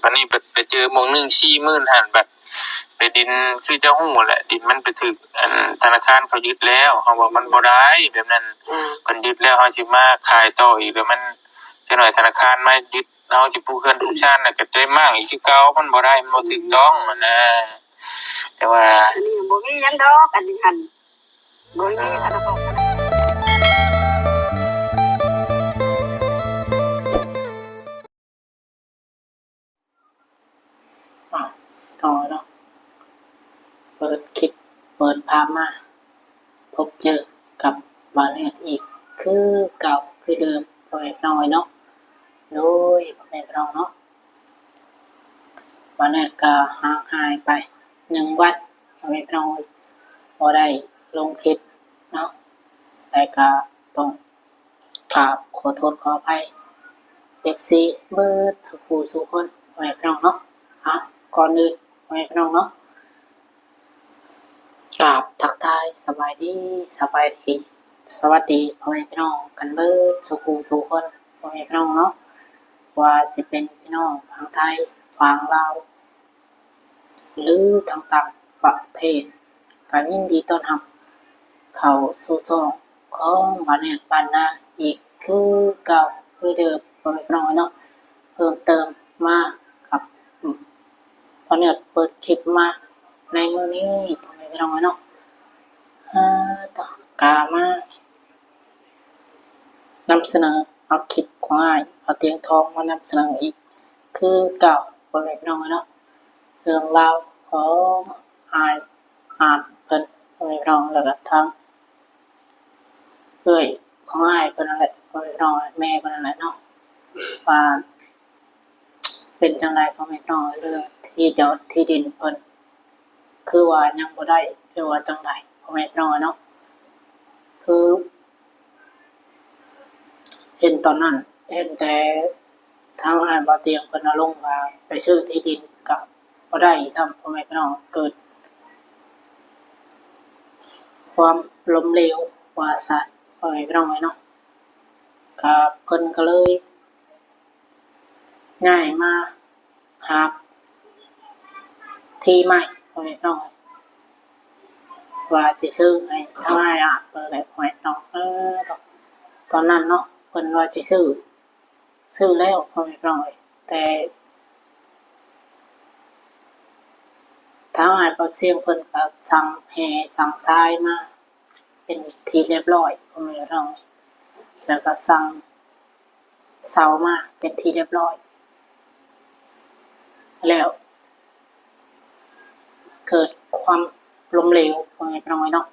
ບັດນີ້ໄປ ໄປເຈີໝ່ອງໜຶ່ງສີ່ໝື່ນຫັ້ນ ບັດ ແຕ່ດິນຄືເຈົ້າຮູ້ແຫຼະ ດິນມັນໄປຖືກ ອັນ ທະນາຄານເຂົາຍຶດແລ້ວ ເຮົາວ່າມັນບໍ່ໄດ້ແບບນັ້ນ ອືມ ເພິ່ນຍຶດແລ້ວ ເຮົາຊິມາຂາຍຕໍ່ອີກ ແລ້ວມັນ ຈັກໜ້ອຍທະນາຄານມາຍຶດ ເຮົາຊິປູກເຮືອນປູກຊານ ແລ້ວກໍໄດ້ມ້າງອີກຄືເກົ່າ ມັນບໍ່ໄດ້ ມັນບໍ່ຖືກຕ້ອງຫັ້ນນະ ແຕ່ວ່າ ອັນນີ້ບໍ່ມີຫຍັງດອກ ອັນນີ້ຫັ້ນ ບໍ່ມີທະນາຄານ. ອ້າວ ນ້ອຍເນາະ ເປີດຄລິບ ເປີດພາບມາ ພົບເຈີກັບບ່າວແນດອີກຄືເກົ່າຄືເດີມ ພໍ່ແມ່ພີ່ນ້ອງເນາະ. ໂດຍ ພໍ່ແມ່ພີ່ນ້ອງເນາະ ບ່າວແນດກໍຫ່າງຫາຍໄປໜຶ່ງວັນ ພໍ່ແມ່ພີ່ນ້ອງ ບໍ່ໄດ້ລົງຄລິບເນາະ ແລະກໍຕ້ອງ ກາບຂໍໂທດຂໍອະໄພ ເອັຟຊີ ເບິດສູ່ຜູ້ສູ່ຄົນ ພໍ່ແມ່ພີ່ນ້ອງເນາະ. ເອົາ ກ່ອນອື່ນ ພໍ່ແມ່ພີ່ນ້ອງເນາະ ກາບທັກທາຍສະບາຍດີ ສະບາຍດີ ສະຫວັດດີພໍ່ແມ່ພີ່ນ້ອງກັນເບິດສູ່ຜູ້ສູ່ຄົນ ພໍ່ແມ່ພີ່ນ້ອງເນາະ ວ່າຊິເປັນພີ່ນ້ອງຝັ່ງໄທ ຝັ່ງລາວ ຫຼື ທາງຕ່າງປະເທດ ກໍຍິນດີຕ້ອນຮັບເຂົ້າສູ່ຊ່ອງຂອງບ່າວແນດບ້ານນາອີກຄືເກົ່າຄືເດີມ ພໍ່ແມ່ພີ່ນ້ອງເນາະ. ເພີ່ມເຕີມມາກັບ ບ່າວແນດເປີດຄລິບມາໃນມື້ນີ້ ພໍ່ແມ່ພີ່ນ້ອງເນາະ ເອີ ກະມາ ນຳສະເໜີເອົາຄລິບຂອງອ້າຍ ເອົາຕຽງທອງມານຳສະເໜີອີກຄືເກົ່າ ພໍ່ແມ່ພີ່ນ້ອງເນາະ. ເລື່ອງລາວຂອງອ້າຍອາດເພິ່ນ ພໍ່ແມ່ພີ່ນ້ອງ ແລ້ວກໍທາງເອື້ອຍຂອງອ້າຍເພິ່ນນັ້ນແຫຼະ ພໍ່ແມ່ພີ່ນ້ອງ ແມ່ເພິ່ນນັ້ນແຫຼະເນາະ ວ່າ ເປັນຈັ່ງໃດພໍ່ແມ່ພີ່ນ້ອງ ເລື່ອງທີ່ດິນ ທີ່ດິນເພິ່ນ ຄືວ່າຍັງບໍ່ໄດ້ ຫຼືວ່າຈັ່ງໃດ ພໍ່ແມ່ພີ່ນ້ອງເນາະ. ຄືເຫັນຕອນນັ້ນ ເຫັນແຕ່ທາງອ້າຍບ່າວຕຽງເພິ່ນເອົາລົງວ່າໄປຊື້ທີ່ດິນກໍບໍ່ໄດ້ຊ້ຳ ພໍ່ແມ່ພີ່ນ້ອງ ເກີດຄວາມລົ້ມເຫຼວວ່າຊັ້ນ ພໍ່ແມ່ພີ່ນ້ອງເນາະ. ກໍເພິ່ນກໍເລີຍ ຍ້າຍມາຫາທີ່ໃໝ່ ພໍ່ແມ່ພີ່ນ້ອງເອີຍ ວ່າຊິຊື້ໃຫ້ທາງອ້າຍອາດເພິ່ນແຫຼະ ພໍ່ແມ່ພີ່ນ້ອງເອີຍ. ຕອນນັ້ນເນາະ ເພິ່ນວ່າຊິຊື້ ຊື້ແລ້ວ ພໍ່ແມ່ພີ່ນ້ອງເອີຍ ແຕ່ທາງອ້າຍບ່າວຕຽງເພິ່ນກໍສັ່ງແຮ່ສັ່ງຊາຍມາເປັນທີ່ຮຽບຮ້ອຍ ພໍ່ແມ່ພີ່ນ້ອງເອີຍ ແລ້ວກໍສັ່ງ ເສົາມາເປັນທີ່ຮຽບຮ້ອຍ ແລ້ວເກີດຄວາມລົ້ມເຫຼວ ພໍ່ແມ່ພີ່ນ້ອງເອີຍເນາະ.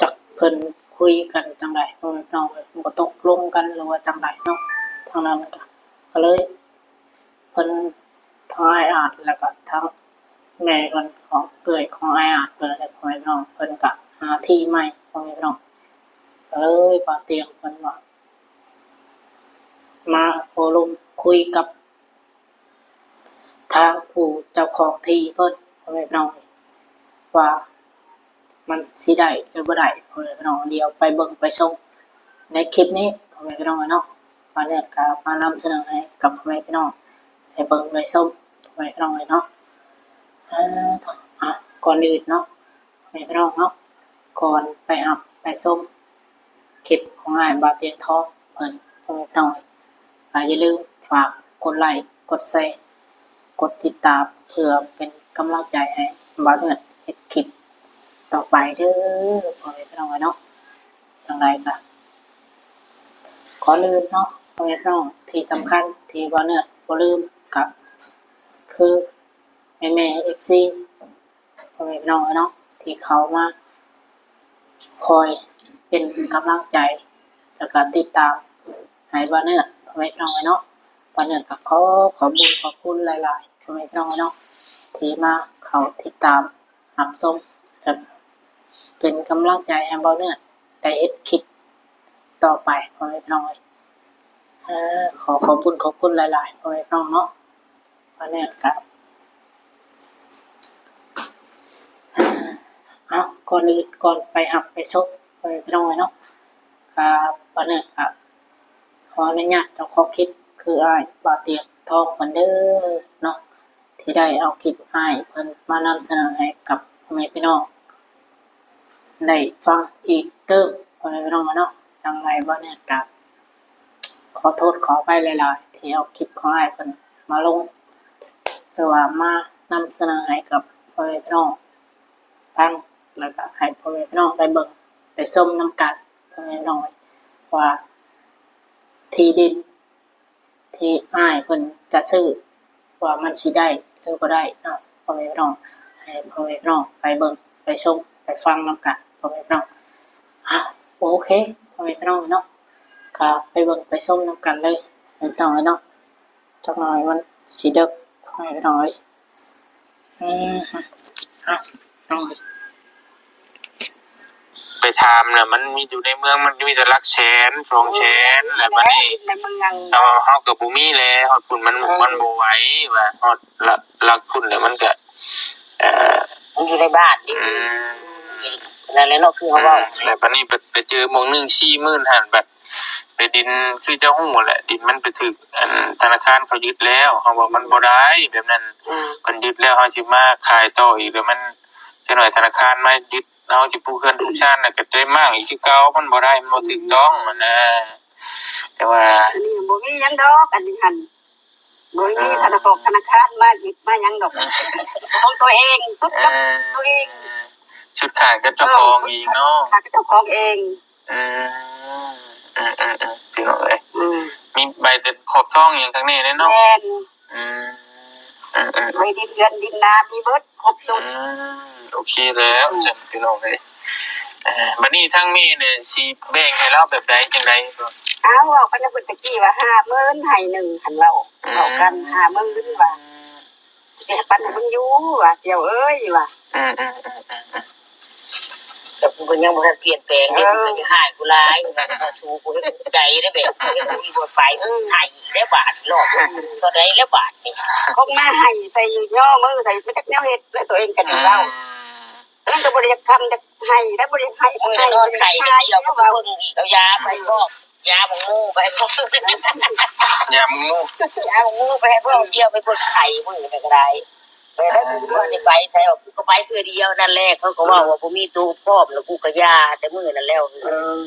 ຈັກເພິ່ນຄຸຍກັນຈັ່ງໃດ ພໍ່ແມ່ພີ່ນ້ອງເອີຍ ບໍ່ຕົກລົງກັນ ຫຼືວ່າຈັ່ງໃດເນາະ. ທາງນັ້ນກໍ ກໍເລີຍ ເພິ່ນ ທາງອ້າຍອາດ ແລ້ວກໍທາງແມ່ເພິ່ນ ຂອງເອື້ອຍຂອງອ້າຍອາດເພິ່ນ ແລະ ພໍ່ແມ່ພີ່ນ້ອງ ເພິ່ນກໍຫາທີ່ໃໝ່ ພໍ່ແມ່ພີ່ນ້ອງ ກໍເລີຍບ່າວຕຽງເພິ່ນວ່າ ມາໂອ້ລົມຄຸຍກັບທາງຜູ້ເຈົ້າຂອງທີ່ເພິ່ນ ພໍ່ແມ່ພີ່ນ້ອງ ວ່າ ມັນຊິໄດ້ຫຼືບໍ່ໄດ້ ພໍ່ແມ່ພີ່ນ້ອງ ດຽວໄປເບິ່ງໄປຊົມໃນຄລິບນີ້ ພໍ່ແມ່ພີ່ນ້ອງເນາະ. ບ່າວແນດກໍມານຳສະເໜີໃຫ້ກັບພໍ່ແມ່ພີ່ນ້ອງໄດ້ເບິ່ງໄດ້ຊົມ ພໍ່ແມ່ພີ່ນ້ອງເນາະ. ອາ ເອົາ ກ່ອນອື່ນເນາະ ພໍ່ແມ່ພີ່ນ້ອງເນາະ ກ່ອນໄປຮັບໄປຊົມ ຄລິບຂອງອ້າຍບ່າວຕຽງທອງເພິ່ນ ພໍ່ແມ່ພີ່ນ້ອງ ກໍຢ່າລືມຝາກກົດໄລ ກົດແຊ ກົດຕິດຕາມ ເພື່ອເປັນກຳລັງໃຈໃຫ້ບ່າວເນີດເຮັດຄລິບຕໍ່ໄປເດີ ພໍ່ແມ່ພີ່ນ້ອງເນາະ. ຈັ່ງໃດກໍ ກ່ອນອື່ນເນາະ ພໍ່ແມ່ພີ່ນ້ອງ ທີ່ສຳຄັນທີ່ບ່າວເນີດບໍ່ລືມ ກໍຄືແມ່ໆ ເອັຟຊີ ພໍ່ແມ່ພີ່ນ້ອງເນາະ ທີ່ເຂົ້າມາຄອຍເປັນກຳລັງໃຈ ແລ້ວກໍຕິດຕາມໃຫ້ບ່າວເນີດ ພໍ່ແມ່ພີ່ນ້ອງເນາະ. ບ່າວເນີດກໍຂໍຂອບບຸນຂອບຄຸນຫຼາຍໆ ພໍ່ແມ່ພີ່ນ້ອງເນາະ ທີ່ມາເຂົ້າຕິດຕາມຮັບຊົມ ແລະ ເປັນກຳລັງໃຈໃຫ້ບ່າວເນີດໄດ້ເຮັດຄລິບຕໍ່ໄປ ພໍ່ແມ່ພີ່ນ້ອງເອີຍ. ເອີ ຂໍຂອບບຸນຂອບຄຸນຫຼາຍໆ ພໍ່ແມ່ພີ່ນ້ອງເນາະ. ບ່າວເນີດກໍ ເອົາ ກ່ອນອື່ນ ກ່ອນໄປຮັບໄປຊົມ ພໍ່ແມ່ພີ່ນ້ອງເນາະ ກໍບ່າວເນີດກໍ ຂໍອະນຸຍາດເຈົ້າຂອງຄລິບ ຄືອ້າຍບ່າວຕຽງທອງເພິ່ນເດີເນາະ ທີ່ໄດ້ເອົາຄລິບອ້າຍເພິ່ນມານຳສະເໜີໃຫ້ກັບພໍ່ແມ່ພີ່ນ້ອງໄດ້ຟັງອີກຕື່ມ ພໍ່ແມ່ພີ່ນ້ອງເນາະ. ຈັ່ງໃດບ່າວຕຽງກະຂໍໂທດຂໍອະໄພຫຼາຍໆ ທີ່ເອົາຄລິບຂອງອ້າຍເພິ່ນມາລົງ ຫຼືວ່າມານຳສະເໜີໃຫ້ກັບພໍ່ແມ່ພີ່ນ້ອງຟັງ ແລ້ວກະໃຫ້ພໍ່ແມ່ພີ່ນ້ອງໄດ້ເບິ່ງໄດ້ຊົມນຳກັນ ພໍ່ແມ່ພີ່ນ້ອງ ວ່າທີ່ດິນ ທີ່ອ້າຍເພິ່ນຈະຊື້ ວ່າມັນຊິໄດ້ ຫຼື ບໍ່ໄດ້ເນາະ ພໍ່ແມ່ພີ່ນ້ອງ. ໃຫ້ພໍ່ແມ່ພີ່ນ້ອງໄປເບິ່ງໄປຊົມໄປຟັງນຳກັນ ພໍ່ແມ່ພີ່ນ້ອງ. ອ້າວ ໂອເຄ ພໍ່ແມ່ພີ່ນ້ອງເນາະ ກະໄປເບິ່ງໄປຊົມນຳກັນເລີຍ ພໍ່ແມ່ພີ່ນ້ອງເນາະ. ຈັກໜ່ອຍມັນຊິເດິກ ພໍ່ແມ່ພີ່ນ້ອງເອີຍ. ອືມ ອ່ະ ໄປຖາມແລ້ວ ມັນມີຢູ່ໃນເມືອງ ມັນກໍມີແຕ່ຫຼັກແສນ ສອງແສນ ແລ້ວບາດນີ້ ໃນເມືອງ ເຮົາ ເຮົາກໍບໍ່ມີແຫຼະ ຮອດພຸ້ນມັນ ເອີ ມັນບໍ່ໄຫວວ່າ ຮອດຫຼັກ ຫຼັກພຸ້ນແລ້ວ ມັນກໍ ເອີ ມັນຢູ່ໃນບ້ານນີ້ ອືມ ນັ້ນແຫຼະເນາະ ຄືເຮົາເວົ້າ ອືມ ແລ້ວບາດນີ້ໄປ ໄປເຈີໝ່ອງໜຶ່ງ ສີ່ໝື່ນຫັ້ນ ບາດ ແຕ່ດິນຄືເຈົ້າຮູ້ແຫຼະ ດິນມັນໄປຖືກ ອັນ ທະນາຄານເຂົາຍຶດແລ້ວ ເຮົາວ່າມັນບໍ່ໄດ້ແບບນັ້ນ ອືມ ເພິ່ນຍຶດແລ້ວ ເຮົາຊິມາຂາຍຕໍ່ອີກ ແລ້ວມັນ ຈັກໜ່ອຍທະນາຄານມາຍຶດ ເຮົາຊິປູກເຮືອນປູກຊານ ແລ້ວກໍໄດ້ມ້າງອີກຄືເກົ່າ ມັນບໍ່ໄດ້ ມັນບໍ່ຖືກຕ້ອງຫັ້ນນະ. ແຕ່ວ່າ ອັນນີ້ບໍ່ມີຫຍັງດອກ ອັນນີ້ຫັ້ນ ບໍ່ມີ ອ່າ ທະນາຄອນ ທະນາຄານມາຍຶດມາຫຍັງດອກ ຂອງຕົວເອງ ສຸດກັບ ເອີ ຕົວເອງ ສຸດຂາດກັບເຈົ້າຂອງ ເອີ ສຸດ ເອງເນາະ ຂາດກັບເຈົ້າຂອງເອງ. ອືມ ອືມໆໆ ພີ່ນ້ອງເອີຍ ອືມ ມີໃບເຕັມຂອບທອງຫຍັງຂ້າງໃນເນາະ ແມ່ນ ອືມ ອືມໆ ໃບດິນເຮືອນດິນນາມີເບິດ ຄົບສຸດ ອືມ ໂອເຄແລ້ວ ອືມ ຊັ້ນ ພີ່ນ້ອງເອີຍ. ເອີ ບາດນີ້ທາງແມ່ນີ້ຊິແບ່ງໃຫ້ລາວແບບໃດຈັ່ງໃດ? ອ້າວ ເວົ້າກັນແຕ່ເມື່ອກີ້ວ່າຫ້າໝື່ນ ໃຫ້ໜຶ່ງຫັ້ນເວົ້າ ອືມ ເວົ້າກັນຫ້າໝື່ນວ່າ ຊິໃຫ້ປັນໃຫ້ມັນຢູ່ວ່າ ສ່ຽວເອີຍວ່າ ອືມໆໆໆ ແຕ່ກູກໍຍັງບໍ່ທັນປ່ຽນແປງເດ້ ເອີ ມຶງກໍຊິຮ້າຍກູຫຼາຍ ວ່າສູກູເຮັດໃຈໄດ້ແບບ ເຮັດບໍ່ໄປ ເອີ ໃຫ້ອີກແລ້ວບາດນີ້ ຮອດເທົ່າໃດແລ້ວບາດນີ້ ຄົງມາໃຫ້ໃສ່ຍໍມືໃສ່ ບໍ່ຈັກແນວເຮັດ ແລ້ວຕົວເອງກໍໄດ້ເວົ້າ ອືມ ເອີ ກໍບໍ່ໄດ້ຢາກຄຳຢາກໃຫ້ ແລ້ວບໍ່ໄດ້ໃຫ້ ມື້ນອນໄຂ້ກໍຊິເອົາໄປເບິ່ງອີກ ເອົາຢາໄປບອກ ຢາໝູໄປພວກ ຢາໝູ ຢາໝູໄປໃຫ້ພວກ ຊິເອົາໄປເບິ່ງໄຂ້ມື້ນີ້ກໍໄດ້ ໄປໄດ້ ເອີ ບໍ່ໄດ້ໄປໃສດອກ ກູກໍໄປເທື່ອດຽວນັ້ນແຫຼະ ເຂົາກໍເວົ້າວ່າບໍ່ມີໂຕພຮ້ອມ ແລ້ວກູກໍຢ່າແຕ່ມື້ນັ້ນແລ້ວ ເອີ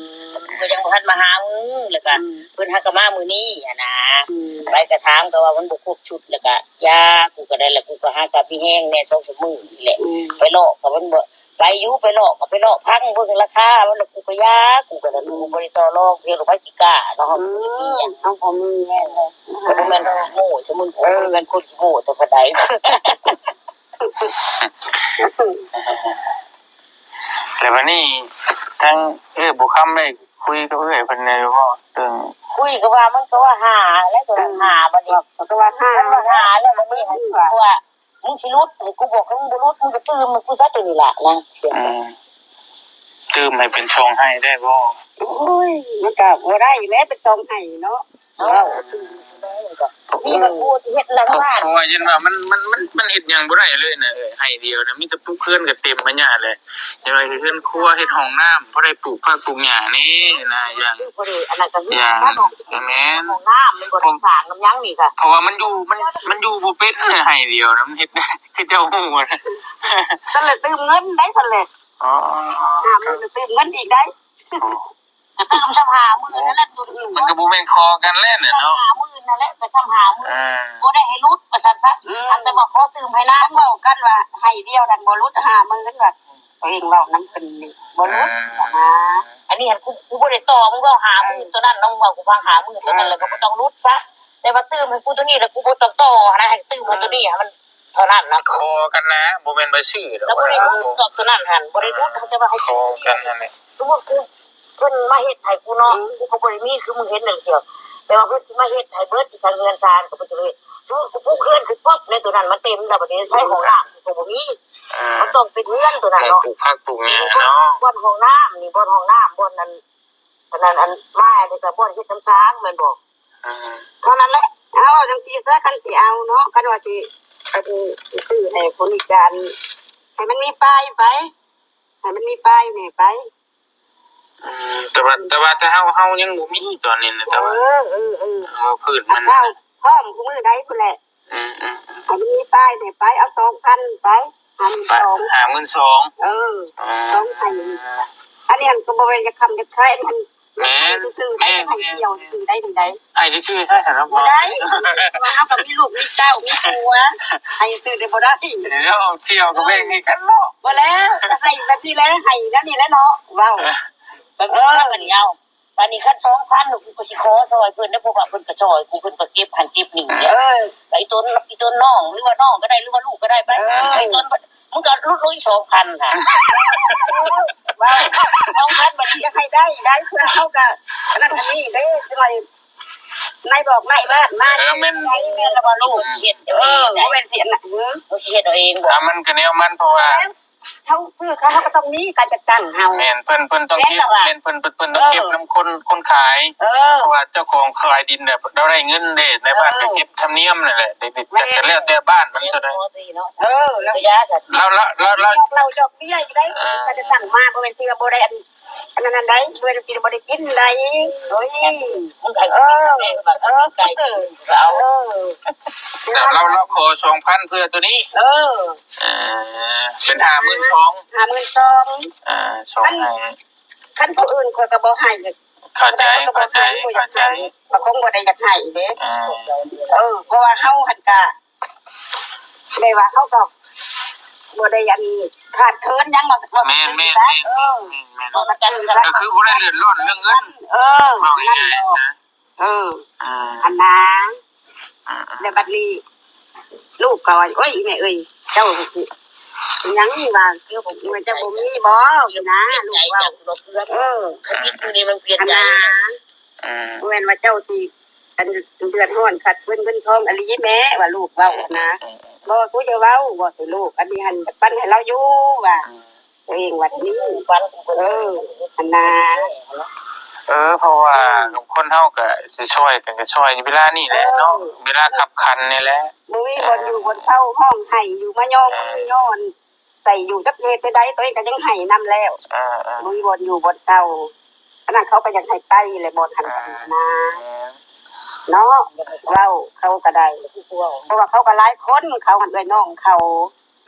ກູກໍຍັງບໍ່ທັນມາຫາມຶງ ແລ້ວກໍ ອືມ ເພິ່ນຫາກໍມາມື້ນີ້ຫັ້ນນະ ອືມ ໄປກໍຖາມກໍວ່າມັນບໍ່ຄົບຊຸດ ແລ້ວກໍຢ່າ ກູກໍໄດ້ ແລ້ວກູກໍຫາກັບມີແຮງແດ່ສອງສາມມື້ນີ້ແຫຼະ ອືມ ໄປເລາະກໍມັນບໍ່ ໄປຢູ່ ໄປເລາະກໍໄປເລາະຟັງເບິ່ງລາຄາມັນ ແລ້ວກູກໍຢ່າ ກູກໍ ອືມ ກູບໍ່ໄດ້ຕໍ່ລອງ ເພິ່ນກໍໄປຊິກ້າເນາະ ອືມ ເຮົາບໍ່ມີຫຍັງ ເຮົາບໍ່ມີແມ່ນແຫຼະ ກໍບໍ່ແມ່ນໂມ້ ສົມມຸດ ເອີ ບໍ່ແມ່ນຄົນຂີ້ໂມ້ແຕ່ປານໃດ ແລ້ວບັດນີ້ທາງເອື້ອຍບົວຄຳໄດ້ຄຸຍກັບເອື້ອຍເພິ່ນແດ່ຢູ່ບໍ່? ເລື່ອງ ຄຸຍກໍວ່າ ມັນກໍວ່າຫາແລ້ວ ກໍວ່າຫາ ອືມ ບັດນີ້ ເຂົາກໍວ່າຫາ ມັນວ່າຫາແລ້ວ ບັດນີ້ ເອີ ຄືວ່າ ມຶງຊິຫຼຸດໃຫ້ກູບອກ ຄັນມຶງບໍ່ຫຼຸດ ມຶງກໍຕື່ມໃຫ້ກູຊະ ໂຕນີ້ລະນະ ອືມ ຕື່ມໃຫ້ເປັນຊ່ອງໄຮ່ໄດ້ບໍ່? ໂອ້ຍ ມັນກໍບໍ່ໄດ້ແຫຼະ ເປັນຊ່ອງໄຮ່ເນາະ ເວົ້າ ມີບັດຜູ້ທີ່ເຮັດຫຼັງບ້ານ ເພາະວ່າຢ້ານວ່າມັນ ມັນ ມັນ ມັນເຮັດຫຍັງບໍ່ໄດ້ເລີຍນະ ເອີ ໄຮ່ດຽວນະ ມີແຕ່ປູກເຮືອນກໍເຕັມພະຍາດແຫຼະ ຢ່າວ່າເຮັດເຮືອນຄົວ ເຮັດຫ້ອງນ້ຳ ພໍໄດ້ປູກຜັກປູກຫຍ້ານີ້ນະ ຢ່າງ ຢ່າງ ແມ່ນ ຫ້ອງນ້ຳ ມັນບໍ່ໄດ້ສ້າງນຳຫຍັງນີ້ກະ ເພາະວ່າມັນຢູ່ ມັນ ມັນຢູ່ບໍ່ເປັນເລີຍ ໄຮ່ດຽວນະ ມັນເຮັດ ຄືເຈົ້າຮູ້ນະ ຊັ້ນແຫຼະ ຕື່ມເງິນໄດ້ຊັ້ນແຫຼະ ອໍ ຫ້າໝື່ນ ຕື່ມເງິນອີກໄດ້ ອໍ ກະຕື່ມຊຳຫ້າໝື່ນນັ້ນແຫຼະ ມັນກະບໍ່ແມ່ນຂໍກັນແລ້ວນະເນາະ ຫ້າໝື່ນນັ້ນແຫຼະ ກະຊຳຫ້າໝື່ນ ເອີ ບໍ່ໄດ້ໃຫ້ຫຼຸດວ່າຊັ້ນຊະ ອືມ ອັນແຕ່ວ່າຂໍຕື່ມໃຫ້ນາງ ເວົ້າກັນວ່າໄຮ່ດຽວນັ້ນບໍ່ຫຼຸດຫ້າໝື່ນວ່າ ຕົວເອງເວົ້ານຳເພິ່ນນີ້ບໍ່ຫຼຸດ ເອີ ຫັ້ນນະ ອັນນີ້ຫັ້ນ ກູ ກູບໍ່ໄດ້ຕໍ່ ມຶງເວົ້າຫ້າໝື່ນ ເອີ ຕົວນັ້ນເນາະ ມຶງເວົ້າກູຟັງຫ້າໝື່ນ ເອີ ຕົວນັ້ນແຫຼະ ກໍບໍ່ຕ້ອງຫຼຸດຊະ ແຕ່ວ່າຕື່ມໃຫ້ກູຕົວນີ້ແລ້ວ ກູບໍ່ຕ້ອງຕໍ່ຫັ້ນນະ ໃຫ້ຕື່ມໃຫ້ຕົວນີ້ໃຫ້ມັນ ເທົ່ານັ້ນນະ ຂໍກັນນະ ບໍ່ແມ່ນວ່າຊື້ດອກ ລະບໍ່ໄດ້ຫຼຸດດອກ ຕົວນັ້ນຫັ້ນບໍ່ໄດ້ຫຼຸດ ເອີ ແຕ່ວ່າໃຫ້ຂໍກັນຫັ້ນແຫຼະ ສົມມຸດກູ ເພິ່ນມາເຮັດໃຫ້ກູເນາະ ອືມ ກູກໍບໍ່ໄດ້ມີຄືມຶງເຫັນນັ້ນດຽວ ແຕ່ວ່າເພິ່ນຊິມາເຮັດໃຫ້ເບິດ ທາງເຮືອນຊານກໍບໍ່ຈະເຮັດ ສົມມຸດກູປູກເຮືອນຂຶ້ນປຶບ ໃນຕົວນັ້ນມັນເຕັມແລ້ວ ບັດນີ້ໃຊ້ຫ້ອງນ້ຳກໍບໍ່ມີ ເອີ ມັນຕ້ອງເປັນເຮືອນຕົວນັ້ນເນາະ ປູກຜັກປູກຫຍ້າເນາະ ບ່ອນຫ້ອງນ້ຳນີ້ ບ່ອນຫ້ອງນ້ຳ ບ່ອນນັ້ນ ອັນນັ້ນ ອັນມາອັນນີ້ກໍບ່ອນເຮັດນ້ຳຊາງແມ່ນບໍ່? ອ່າ ເທົ່ານັ້ນແຫຼະ ເຮົາເວົ້າຈັ່ງຊີ້ຊະ ຄັນຊິເອົາເນາະ ຄັນວ່າຊິ ອັນ ຊື້ໃຫ້ຄົນພິການ ໃຫ້ມັນມີປ້າຍໄປ ໃຫ້ມັນມີປ້າຍແດ່ໄປ ອືມ ແຕ່ວ່າ ແຕ່ວ່າ ແຕ່ເຮົາ ເຮົາຍັງບໍ່ມີຕອນນີ້ນະ ແຕ່ວ່າ ເອີ ເອີ ເອີ ເອີ ວ່າພືດມັນ ເຮົາພ້ອມຄູ່ມື້ໃດພຸ້ນແຫຼະ. ອືມ ອືມ ອືມ ອັນນີ້ປ້າຍນີ້ໄປເອົາສອງພັນໄປ ຫ້າໝື່ນສອງ ຫ້າໝື່ນສອງ ເອີ ອໍ ສອງພັນ ອັນນີ້ຫັ້ນກໍບໍ່ແມ່ນຈະຄ້ຳຈະຄາຍ ອັນ ແມ່ນ ໃຫ້ຊື່ໆ ແມ່ນ ໃຫ້ ແມ່ນ ໃຫ້ທ່ຽວຊື່ໆ ໄດ້ຈັ່ງໃດ ໃຫ້ຊື່ໆ ໃຊ້ຫັ້ນນະ ບໍ່ໄດ້ ເພາະວ່າເຮົາກໍມີລູກມີເຕົ້າມີຜົວ ໃຫ້ຊື່ໆ ໄດ້ບໍ່ໄດ້ ດຽວເອົາສ່ຽວກໍແບ່ງໃຫ້ກັນເນາະ ບໍ່ແລ້ວ ໃຫ້ແບບນີ້ແຫຼະ ໃຫ້ແນວນີ້ແຫຼະເນາະ ເວົ້າ ແບບນີ້ ເອີ ເອົາ ບາດນີ້ຄັນສອງພັນ ກູກໍຊິຂໍຊ່ອຍເພິ່ນເດ້ ເພາະວ່າເພິ່ນກໍຊ່ອຍກູ ເພິ່ນກໍເກັບຫັ້ນເກັບນີ້ ເອີ ໄອ້ຕົນ ອີຕົນນ້ອງ ຫຼືວ່ານ້ອງກໍໄດ້ ຫຼືວ່າລູກກໍໄດ້ ໄປ ເອີ ໄອ້ຕົນ ມຶງກໍຫຼຸດລົງອີກສອງພັນຫັ້ນ ເອີ ເວົ້າ ສອງພັນ ບາດນີ້ຢາກໃຫ້ໄດ້ ໄດ້ ເພື່ອເຮົາກໍອັນນັ້ນອັນນີ້ເດ້ ຈັກໜ້ອຍ ນາຍບອກນາຍບ້ານມາ ເອີ ແມ່ນ ໄດ້ ແມ່ນລະບໍ່ລູກ ເຮັດເອງ ເອີ ບໍ່ແມ່ນຊິອັນນັ້ນ ເອີ ຊິເຮັດເອົາເອງບໍ່ ອ່າ ມັນກໍແນວມັນ ເພາະວ່າ ເຮົາຊື້ເຂົາ ເຮົາກໍຕ້ອງມີການຈັດຕັ້ງເຮົາ ແມ່ນ ເພິ່ນ ເພິ່ນຕ້ອງເກັບ ແມ່ນ ເພິ່ນ ເພິ່ນຕ້ອງເກັບນຳຄົນ ເອີ ຄົນຂາຍ ເອີ ເພາະວ່າເຈົ້າຂອງຂາຍດິນແບບລາວໄດ້ເງິນເດ້ ນາຍບ້ານກໍເກັບທຳນຽມນັ້ນແຫຼະ ເດັກໆ ແຕ່ກໍແລ້ວແຕ່ບ້ານມັນຕົວໃດ ເອີ ແລ້ວ ລາວ ລາວ ລາວ ລາວ ລາວດອກເບ້ຍຢູ່ໄດ໋ ເອີ ການຈັດຕັ້ງມາ ບໍ່ແມ່ນຊິວ່າບໍ່ໄດ້ອັນ ອັນນັ້ນໃດ໋ ບໍ່ໄດ້ກິນ ບໍ່ໄດ້ກິນໃດ໋ ໂອ້ຍ ເອີ ເອີ ເອີ ລາວ ລາວຂໍສອງພັນເພື່ອໂຕນີ້ ເອີ ເອີ ເປັນຫ້າໝື່ນສອງ ຫ້າໝື່ນສອງ ເອີ ສອງ ຄັນ ຄັນຜູ້ອື່ນຂ້ອຍກໍບໍ່ໃຫ້ ເຂົ້າໃຈ ເຂົ້າໃຈ ເຂົ້າໃຈ ກໍຄົງບໍ່ໄດ້ຢາກໃຫ້ເດ້ ເອີ ເອີ ເພາະວ່າເຮົາຫັ້ນກະ ແບບວ່າເຮົາກໍບໍ່ໄດ້ອັນຂາດເຂີນຫຍັງ ແມ່ນໆໆ ເອີ ກໍຄືບໍ່ໄດ້ເດືອດຮ້ອນເລື່ອງເງິນ ເອີ ເວົ້າງ່າຍໆ ເອີ ເອີ ອັນນາ ແລ້ວບັດນີ້ລູກກໍວ່າ ໂອ້ຍ ອີ່ແມ່ເອີຍ ເຈົ້າຫຍັງວ່າ ເຈົ້າບໍ່ມີບໍ່ນະ ລູກວ່າ ເອີ ອັນນາ ບໍ່ແມ່ນວ່າເຈົ້າຊິ ອັນເດືອດຮ້ອນຂາດເຂີນເງິນທອງອີ່ຫຼີແມ້ ວ່າລູກເວົ້ານະ ບໍ່ ກູຢ່າເວົ້າ ເວົ້າໃສ່ລູກ ອັນນີ້ຫັ້ນປັນໃຫ້ລາວຢູ່ວ່າ ຕົວເອງວ່ານີ້ ເອີ ອັນນາ ເອີ ເພາະວ່າຄົນເຮົາກໍຊິຊ່ອຍກັນ ກໍຊ່ອຍເວລານີ້ແຫຼະເນາະ ເວລາຄັບຂັນນີ້ແຫຼະ ບໍ່ມີບ່ອນຢູ່ບ່ອນເຊົາ ຮ້ອງໄຫ້ຢູ່ ມາຍ້ອງ ເອີ ມາຍ້ອນ ໃສ່ຢູ່ຈັກເຮັດແນວໃດ ຕົວເອງກໍຍັງໄຫ້ນຳແລ້ວ ເອີ ເອີ ບໍ່ມີບ່ອນຢູ່ບ່ອນເຊົາ ອັນນັ້ນເຂົາກໍຢາກໃຫ້ໄປແຫຼະ ບ່ອນຫັ້ນນາ ເອີ ເນາະ ເວົ້າເຂົາກໍໄດ້ ເພາະວ່າເຂົາກໍຫຼາຍຄົນ ເຂົາຫັ້ນເອື້ອຍນ້ອງເຂົາ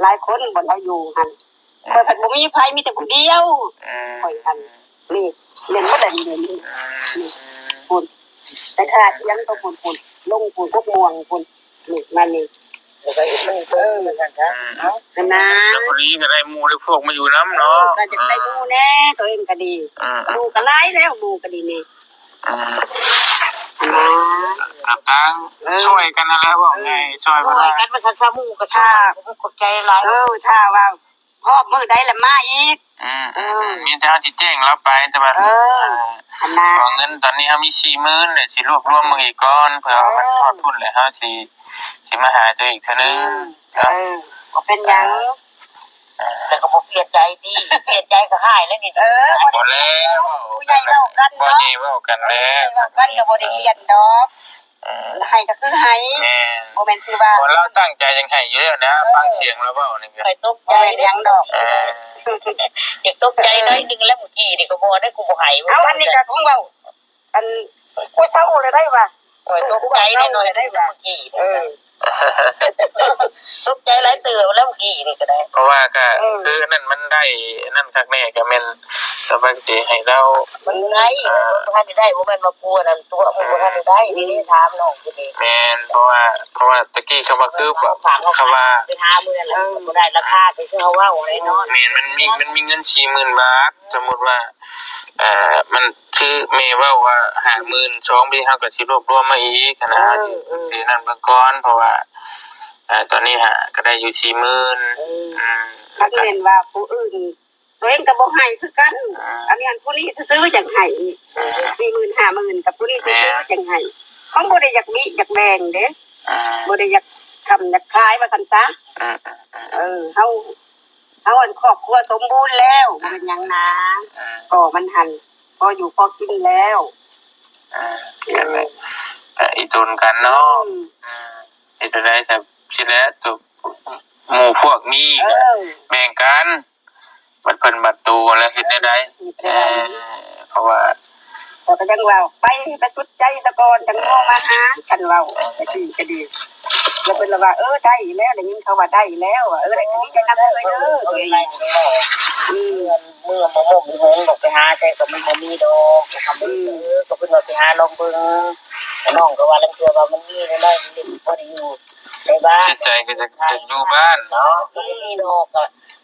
ຫຼາຍຄົນ ບ່ອນເຮົາຢູ່ຫັ້ນ ເອີ ຂ້ອຍພັດບໍ່ມີໃຜ ມີແຕ່ຜູ້ດຽວ ເອີ ຂ້ອຍຫັ້ນ ນີ້ ແມ່ນບໍ່ໄດ້ນີ້ ນີ້ ພຸ້ນ ໄປທ່າທຽງຕົວພຸ້ນ ພຸ້ນ ລົງພຸ້ນ ກົກມ່ວງພຸ້ນ ນີ້ ມານີ້ ເອີ ຫັ້ນນະ ແລ້ວພໍດີກໍໄດ້ໝູ່ໄດ້ພວກມາຢູ່ນຳເນາະ ເອີ ກໍຢາກໄດ້ໝູ່ແດ່ ຕົວເອງກໍດີ ເອີ ໝູ່ກໍຫຼາຍແລ້ວ ໝູ່ກໍດີນີ້ ເອີ ຫັ້ນນະ ຕ່າງໆ ເອີ ຊ່ອຍກັນຫັ້ນແຫຼະ ເວົ້າງ່າຍ ເອີ ຊ່ອຍບໍ່ໄດ້ ຊ່ອຍກັນວ່າຊັ້ນຊະ ໝູ່ກໍຊ່ອຍ ຂອບໃຈຫຼາຍ ເອີ ຖ້າວ່າ ຮອດມື້ໃດລະມາອີກ ອືມ ເອີ ອືມ ມີແຕ່ເຮົາຊິແຈ້ງລາວໄປ ແຕ່ວ່າ ເອີ ເອີ ຫັ້ນນະ ເອົາເງິນຕອນນີ້ເຮົາມີສີ່ໝື່ນ ແລ້ວຊິລວບລວມເບິ່ງອີກກ່ອນ ເພື່ອວ່າມັນຮອດພຸ້ນແລ້ວ ເຮົາຊິ ຊິມາຫາເຈົ້າອີກເທື່ອໜຶ່ງ ອືມ ເນາະ ເອີ ບໍ່ເປັນຫຍັງ ເອີ ແລ້ວກໍບໍ່ເປຍໃຈຕິ ເປຍໃຈກໍຮ້າຍແລ້ວນີ້ ເອີ ບໍ່ແລ້ວ ຜູ້ໃຫຍ່ເວົ້າກັນເນາະ ຜູ້ໃຫຍ່ເວົ້າກັນແລ້ວ ເອີ ເວົ້າກັນກໍບໍ່ໄດ້ປ່ຽນດອກ ເອີ ໃຫ້ກໍຄືໃຫ້ ແມ່ນ ບໍ່ແມ່ນຊິວ່າ ເພາະລາວຕັ້ງໃຈຢາກໃຫ້ຢູ່ແລ້ວນະ ເອີ ຟັງສຽງລາວເວົ້ານີ້ກໍ ຂ້ອຍຕົກໃຈ ບໍ່ແມ່ນຫຍັງດອກ ເອີ ຢາກຕົກໃຈໜ້ອຍໜຶ່ງແລ້ວ ມື້ກີ້ນີ້ກໍບໍ່ໄດ້ ກູບໍ່ໃຫ້ ເອົາ ອັນນີ້ກໍຄົງເວົ້າ ອັນ ກູເຊົາແລ້ວໄດ໋ວ່າ ຂ້ອຍຕົກໃຈໜ້ອຍໜຶ່ງ ມື້ກີ້ນີ້ ເອີ ຕົກໃຈຫຼາຍເຕີບແລ້ວມື້ກີ້ນີ້ກໍໄດ້ ເພາະວ່າກໍ ເອີ ຄືອັນນັ້ນມັນໄດ້ອັນນັ້ນຄັກແນ່ ກໍແມ່ນສະບາຍໃຈໃຫ້ລາວ ມັນໄດ້ ເອີ ມັນບໍ່ທັນໄດ້ໄດ້ ບໍ່ແມ່ນວ່າກົວນັ້ນຕົວະ ມັນບໍ່ທັນໄດ້ໄດ້ ອືມ ນີ້ຖາມນ້ອງຜູ້ນີ້ ແມ່ນ ເພາະວ່າ ເພາະວ່າຕະກີ້ຄຳວ່າຄື ເອີ ຄຳວ່າ ໄປຫາມື້ນັ້ນ ເອີ ບໍ່ໄດ້ລາຄາ ຄືເຮົາເວົ້າໄດ້ເນາະ ແມ່ນ ມັນມີ ມັນມີເງິນສີ່ໝື່ນບາດ ສົມມຸດວ່າ ເອີ ມັນ ຄືແມ່ເວົ້າວ່າຫ້າໝື່ນສອງ ເຮົາກໍຊິລວບລວມມາອີກຫັ້ນນະ ເອີ ເອີ ຊິນັ້ນເບິ່ງກ່ອນ ເພາະວ່າ ເອີ ຕອນນີ້ຫາກໍໄດ້ຢູ່ສີ່ໝື່ນ ເອີ ອືມ ຄັນແມ່ນວ່າຜູ້ອື່ນ ຕົວເອງກໍບໍ່ໃຫ້ຄືກັນ ເອີ ອັນນີ້ອັນຜູ້ນີ້ຊື່ໆຈັ່ງໃຫ້ ເອີ ສີ່ໝື່ນ ຫ້າໝື່ນ ກັບຜູ້ນີ້ຊື່ໆຈັ່ງໃຫ້ ເຮົາບໍ່ໄດ້ຢາກບິຢາກແບ່ງເດ້ ເອີ ບໍ່ໄດ້ຢາກຄ້ຳຢາກຂາຍວ່າຊັ້ນຊະ ເອີ ເອີ ເຮົາ ເຮົາອັນຄອບຄົວສົມບູນແລ້ວ ເອີ ບໍ່ເປັນຫຍັງນາ ເອີ ກໍມັນຫັ້ນ ພໍຢູ່ພໍກິນແລ້ວ ອ່າ ນັ້ນແຫຼະ ກໍອີ່ຕົນກັນເນາະ ອືມ ອ່າ ເຮັດແນວໃດຊະ ຊິແຫຼະ ໝູ່ພວກມີ ເອີ ກໍແບ່ງກັນ ບັດເພິ່ນບັດໂຕແລ້ວເຮັດແນວໃດ ເອີ ພາະວ່າ ຂ້ອຍກໍຍັງເວົ້າ ໄປ ໄປສຸດໃຈສາກ່ອນ ຈັ່ງໂທມາຫາ ຄັນເວົ້າ ເອີ ແຕ່ກີ້ກໍດີ ແລ້ວເພິ່ນລະວ່າ ເອີ ໄດ້ແລ້ວ ໄດ້ຍິນເຂົາວ່າໄດ້ແລ້ວ ເອີ ໄດ້ກໍດີໃຈນຳເລີຍເດີ ອືມ ເມື່ອມາໝົກມີຫົງດອກ ໄປຫາໃສກໍມັນບໍ່ມີດອກ ກໍຄຳເບິ່ງ ເອີ ກໍເພິ່ນວ່າໄປຫາລອງເບິ່ງ ນ້ອງກໍວ່າລາງເທື່ອວ່າມັນມີແນວໃດ ມັນບໍ່ໄດ້ຢູ່ໃນບ້ານ ຈິດໃຈກໍຢາກ ຢາກຢູ່ບ້ານເນາະ ມັນບໍ່ມີດອກ ກໍ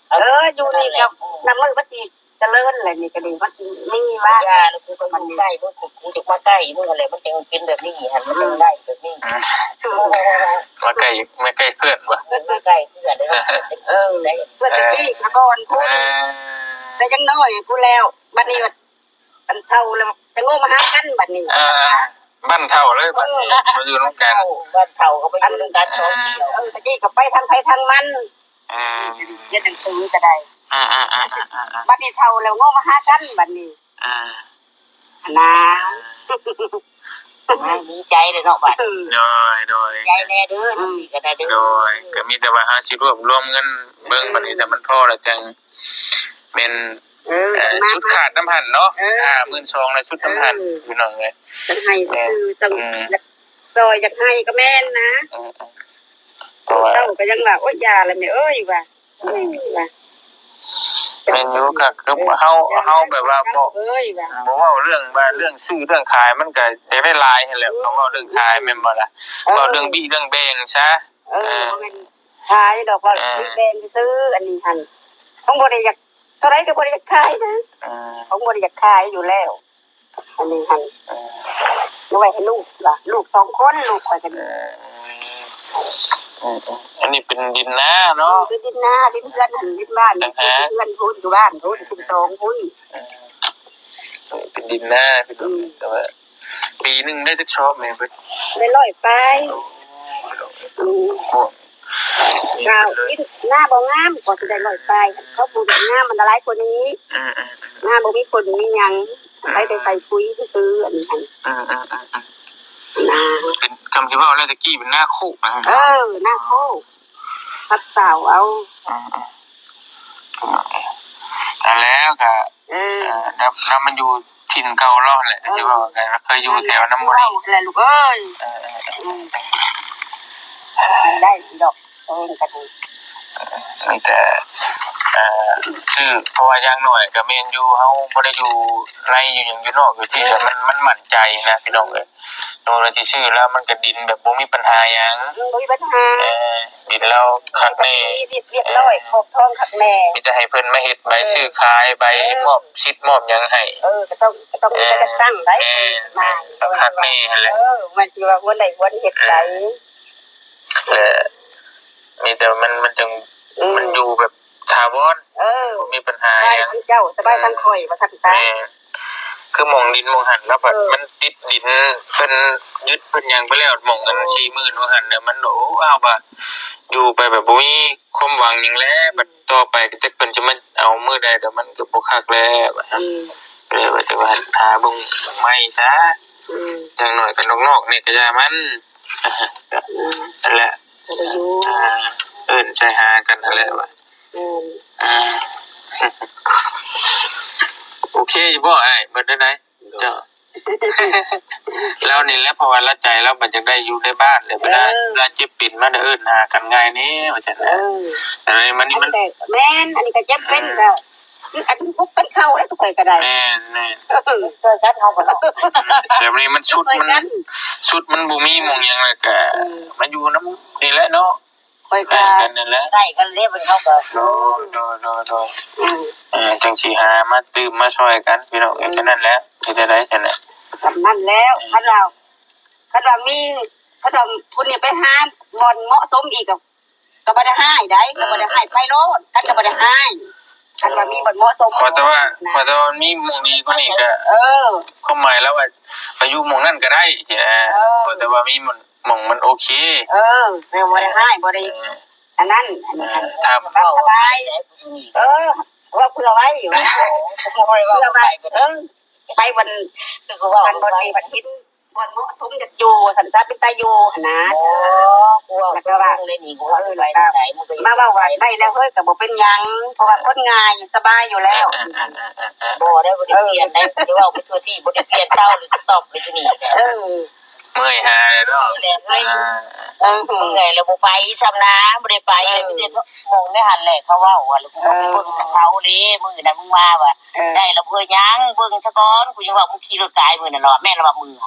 ເອີ ຢູ່ນີ້ກໍນັບມື້ມັນຊິຈະເລີນແຫຼະ ນີ້ກໍດີ ມັນຊິມີບ້ານ ຢ່າ ແລ້ວກູກໍຢູ່ໃກ້ ມຶງ ກູ ກູຈະມາໃກ້ມຶງຫັ້ນແຫຼະ ມັນຈັ່ງເປັນແບບນີ້ຫັ້ນ ມັນຈັ່ງໄດ້ແບບນີ້ ອືມ ມາໃກ້ ມາໃກ້ເພື່ອນບໍ່ ເອີ ມາໃກ້ເພື່ອນເດ້ ເອີ ເພື່ອນແຕ່ກີ້ມາກ່ອນພຸ້ນ ເອີ ແຕ່ຍັງນ້ອຍພຸ້ນແລ້ວ ບັດນີ້ບັດ ບັນເທົາແລ້ວ ຈະໂງມາຫາກັນບັດນີ້ ເອີ ບັນເທົາເລີຍບັດນີ້ ເອີ ມາຢູ່ນຳກັນ ບັນເທົາກໍໄປຢູ່ນຳກັນ ອັນ ສອງ ເອີ ຕະກີ້ກໍໄປທາງໃຜທາງມັນ ເອີ ຮຽນໜັງສືກໍໄດ້ ອືມໆໆໆໆ ບັດນີ້ເຖົ້າແລ້ວໂງມາຫາກັນບັດນີ້ ອືມ ຫັ້ນນາ ດີໃຈເດ້ເນາະບັດ ໂດຍໆ ດີໃຈແດ່ເດີ ອືມ ທາງນີ້ກໍໄດ້ເດີ ໂດຍ ກໍມີແຕ່ວ່າເຮົາຊິລວບລວມເງິນເບິ່ງ ອືມ ບັດນີ້ ຖ້າມັນພໍແລ້ວຈັ່ງ ແມ່ນ ເອີ ເອີ ຊຸດຂາດນຳຫັ້ນເນາະ ເອີ ຫ້າໝື່ນສອງ ແລ້ວຊຸດນຳຫັ້ນ ເອີ ພີ່ນ້ອງເອີຍ ຈັ່ງໃຫ້ ເອີ ຄືຕ້ອງ ອືມ ຢາກຊ່ອຍຢາກໃຫ້ກໍແມ່ນນະ ອືມໆ ເພາະວ່າ ເຈົ້າກໍຍັງວ່າ ໂອ້ຍ ຢ່າລະແມ່ເອີຍວ່າ ອືມ ວ່າ ແມ່ນຢູ່ ກໍຄືເຮົາ ເອີ ເຮົາແບບວ່າບໍ່ ເອີຍວ່າ ບໍ່ເວົ້າເລື່ອງວ່າເລື່ອງຊື້ເລື່ອງຂາຍ ມັນກໍຢາກໄດ້ຫຼາຍຫັ້ນແຫຼະ ອືມ ເຮົາເວົ້າເລື່ອງຂາຍແມ່ນບໍ່ລະ ເອີ ເວົ້າເລື່ອງບີເລື່ອງແບ່ງຊະ ເອີ ເອີ ບໍ່ແມ່ນ ຂາຍດອກ ວ່າ ເອີ ຊື້ແບ່ງຊື້ ອັນນີ້ຫັ້ນ ຄງບໍ່ໄດ້ຢາກ ເທົ່າໃດກໍບໍ່ໄດ້ຢາກຂາຍນະ ເອີ ຄງບໍ່ໄດ້ຢາກຂາຍຢູ່ແລ້ວ ອັນນີ້ຫັ້ນ ເອີ ເອົາໄວ້ໃຫ້ລູກລະ ລູກສອງຄົນ ລູກຂ້ອຍກໍ ເອີ ເອີ ອັນນີ້ເປັນດິນນາເນາະ ເອີ ເປັນດິນນາ ດິນເຮືອນຫັ້ນ ດິນບ້ານ ຕ່າງຫາກ ເຮືອນພຸ້ນ ຢູ່ບ້ານພຸ້ນ ເປັນສອງພຸ້ນ ເອີ ເປັນດິນນາ ເປັນ ອືມ ແຕ່ວ່າ ປີໜຶ່ງໄດ້ຈັກຊອບແມ່ເບິດ? ໄດ້ຮ້ອຍປາຍ ໂອ້ ອືມ ໂອ້ ດີ ເຈົ້າ ເລີຍ ດິນນາບໍ່ງາມ ກວ່າຊິໄດ້ຮ້ອຍປາຍ ເຂົາປູກນາມັນຫຼາຍກວ່ານີ້ ອືມໆໆ ນາບໍ່ມີຝົນມີຫຍັງ ອືມ ໃຊ້ແຕ່ໃສ່ປຸຍຊື່ໆ ອັນນີ້ຫັ້ນ ອືມໆໆໆ ນາ ເປັນ ຄຳທີ່ເວົ້າແລ້ວ ແຕ່ກີ້ເປັນນາໂຄກນະ ເອີ ນາໂຄກ ພັດສາວເອົາ ອືມໆ ນັ້ນແຫຼະກໍ ເອີ ເອີ ນຳ ນຳມາຢູ່ຖິ່ນເກົ່າລາວຫັ້ນແຫຼະ ເອີ ທີ່ເວົ້າກັນ ເຄີຍຢູ່ແຖວນຳບໍ່ນີ້ ເວົ້າແຫຼະລູກເອີຍ ເອີ ເອີ ເອີ ອືມ ໄດ້ດອກ ເອີ ກໍດີ ມີແຕ່ ເອີ ຊື້ ເພາະວ່າຢ່າງໜ້ອຍກໍແມ່ນຢູ່ ເຮົາບໍ່ໄດ້ຢູ່ໃນ ຢູ່ຫຍັງ ຢູ່ນອກ ຢູ່ທີ່ ເອີ ມັນ ມັນໝັ້ນໃຈນະ ພີ່ນ້ອງເອີຍ. ໂຕລະທີ່ຊື້ແລ້ວມັນກະດິນແບບບໍ່ມີປັນຫາຫຍັງ ອືມ ບໍ່ມີປັນຫາ ເອີ ດິນລາວຄັກແນ່ ລຽບ ລຽບຮ້ອຍ ເອີ ຂອບທອງຄັກແນ່ ມີແຕ່ໃຫ້ເພິ່ນມາເຮັດໃບ ເອີ ຊື້ຂາຍ ໃບ ເອີ ມອບສິດມອບຫຍັງໃຫ້ ເອີ ກໍຕ້ອງ ກໍຕ້ອງ ເອີ ມີການຈັດຕັ້ງໄດ້ ແມ່ນ ມາ ແມ່ນ ຕ້ອງຄັກແນ່ຫັ້ນແຫຼະ ເອີ ມັນຊິວ່າຄວນໄດ້ຄວນເຮັດໄດ້ ເອີ ແລະ ມີແຕ່ມັນ ມັນຈັ່ງ ອືມ ມັນຢູ່ແບບ ຖາວອນ ເອີ ບໍ່ມີປັນຫາຫຍັງ ສະບາຍທັງເຈົ້າ ສະບາຍທັງຂ້ອຍ ອືມ ວ່າຊັ້ນຊະ ແມ່ນ ຄືໝ່ອງດິນໝ່ອງຫັ້ນລະ ເອີ ບັດມັນຕິດດິນ ເພິ່ນຍຶດເພິ່ນຫຍັງໄປແລ້ວ ໝ່ອງເງິນ ເອີ ສີ່ໝື່ນໝ່ອງຫັ້ນນະ ມັນ ໂອ້ ເຮົາວ່າຢູ່ໄປແບບບໍ່ມີຄວາມຫວັງຫຍັງແລ້ວ ອືມ ບັດຕໍ່ໄປກໍຈັກເພິ່ນຈະມາເອົາມື້ໃດ ແລ້ວມັນກໍບໍ່ຄັກແລ້ວ ອືມ ກໍເລີຍວ່າ ຈະວ່າຫາເບິ່ງໃໝ່ຊະ ອືມ ຢ່າງໜ້ອຍກໍນອກໆນີ້ກໍຢ່າມັນ ອືມ ນັ້ນແຫຼະ ກໍໄດ້ຢູ່ ອ່າ ເອີ້ນໃສ່ຫາກັນຫັ້ນແຫຼະວ່າ ແມ່ນ ອ່າ ໂອເຄຢູ່ບໍ່ອ້າຍ ເບິດແນວໃດ ເຈົ້າ ລາວນີ້ແຫຼະ ເພາະວ່າລາວໃຈລາວມັນຢາກໄດ້ຢູ່ໃນບ້ານ ແລ້ວເວລາ ເອີ ເວລາເຈັບເປັນມາ ເອີ້ນຫາກັນງ່າຍແດ່ວ່າຊັ້ນນະ ເອີ ແຕ່ອັນນີ້ມັນ ອັນນີ້ມັນ ແມ່ນ ອັນນີ້ກໍເຈັບເປັນ ເອີ ກໍຄືອັນປຸກກັນເຂົ້າແລ້ວ ຂ້ອຍກໍໄດ້ ແມ່ນໆ ເອີ ຊ່ວຍກັນເຮົາກໍເນາະ ແຕ່ອັນນີ້ມັນຊຸດ ມັນຊຸດ ມັນບໍ່ມີໝ່ອງຫຍັງ ແລ້ວກໍ ເອີ ມາຢູ່ນຳນີ້ແຫຼະເນາະ ຂ້ອຍກໍ ໃກ້ກັນນັ້ນແຫຼະ ໃກ້ກັນເດ້ ເພິ່ນເຮົາກໍ ໂດຍ ໂດຍ ໂດຍ ໂດຍ ອືມ ເອີ ຈັ່ງຊິຫາມາຕື່ມມາຊ່ອຍກັນ ພີ່ນ້ອງເອີຍ ອືມ ແຄ່ນັ້ນແຫຼະ ເຮັດແນວໃດຊັ້ນນະ ສ່ຳນັ້ນແລ້ວ ອືມ ຄັນວ່າ ຄັນວ່າມີ ຄັນວ່າຜູ້ນີ້ໄປຫາບ່ອນເໝາະສົມອີກ ກໍ ກໍບໍ່ໄດ້ຮ້າຍໃດ ອືມ ກໍບໍ່ໄດ້ຮ້າຍ ໄປໂລດ ຄັນກໍບໍ່ໄດ້ຮ້າຍ ຄັນວ່າມີບ່ອນເໝາະສົມ ຂໍແຕ່ວ່າ ນະ ຂໍແຕ່ວ່າມັນມີໝ່ອງດີກວ່ານີ້ກໍ ເອີ ຄວາມໝາຍລາວວ່າໄປຢູ່ໝ່ອງນັ້ນກໍໄດ້ ເອີ ຂໍແຕ່ວ່າມີໝ່ອງ ໝ່ອງມັນໂອເຄ ເອີ ແມ່ນ ບໍ່ໄດ້ຮ້າຍ ເອີ ບໍ່ໄດ້ ເອີ ອັນນັ້ນ ອັນນີ້ ເອີ ຖ້າ ສະບາຍ ເອີ ເວົ້າເພື່ອໄວ້ ເອີ ເພື່ອໄວ້ ເອີ ໄປວັນ ຄືເວົ້າ ວັນບໍ່ດີ ວັນເຫັນ ມັນເໝາະສົມຢາກຢູ່ ສັນຊາເປັນຕາຢູ່ຫັ້ນນະ. ໂອ້ ກູເວົ້າ ແລ້ວກໍວ່າ ເບິ່ງເລີຍນີ້ ກູເວົ້າໄປທາງໃດ ມາເວົ້າວ່າໄດ້ແລ້ວເຮີ້ຍ ກໍບໍ່ເປັນຫຍັງ ເພາະວ່າຄົນງ່າຍສະບາຍຢູ່ແລ້ວ. ເອີ ບໍ່ໄດ້ ບໍ່ໄດ້ປ່ຽນໄດ້ ເອີ ຊິເວົ້າໄປທົ່ວທີ່ ບໍ່ໄດ້ປ່ຽນ ເຊົາຫຼືສະຕັອບໄປຢູ່ນີ້ແຫຼະ. ເອີ ເມື່ອຍຫາແລ້ວເນາະ ນີ້ແຫຼະເອີຍ. ອ່າ ເອີ ເມື່ອຍແລ້ວບໍ່ໄປຊ້ຳນາ ບໍ່ໄດ້ໄປ ເອີ ມີແຕ່ໝ່ອງໃນຫັ້ນແຫຼະ ເຂົາເວົ້າວ່າ ແລ້ວກູກໍໄປເບິ່ງເຂົາເດ້ ມື້ນັ້ນມຶງມາວ່າ ເອີ ໄດ້ແລ້ວເພື່ອຫຍັງ ເບິ່ງສະກ່ອນ ກູຍັງວ່າມຶງຂີ່ລົດກາຍມື້ນັ້ນລະ ແມ່ນລະວ່າເມືອ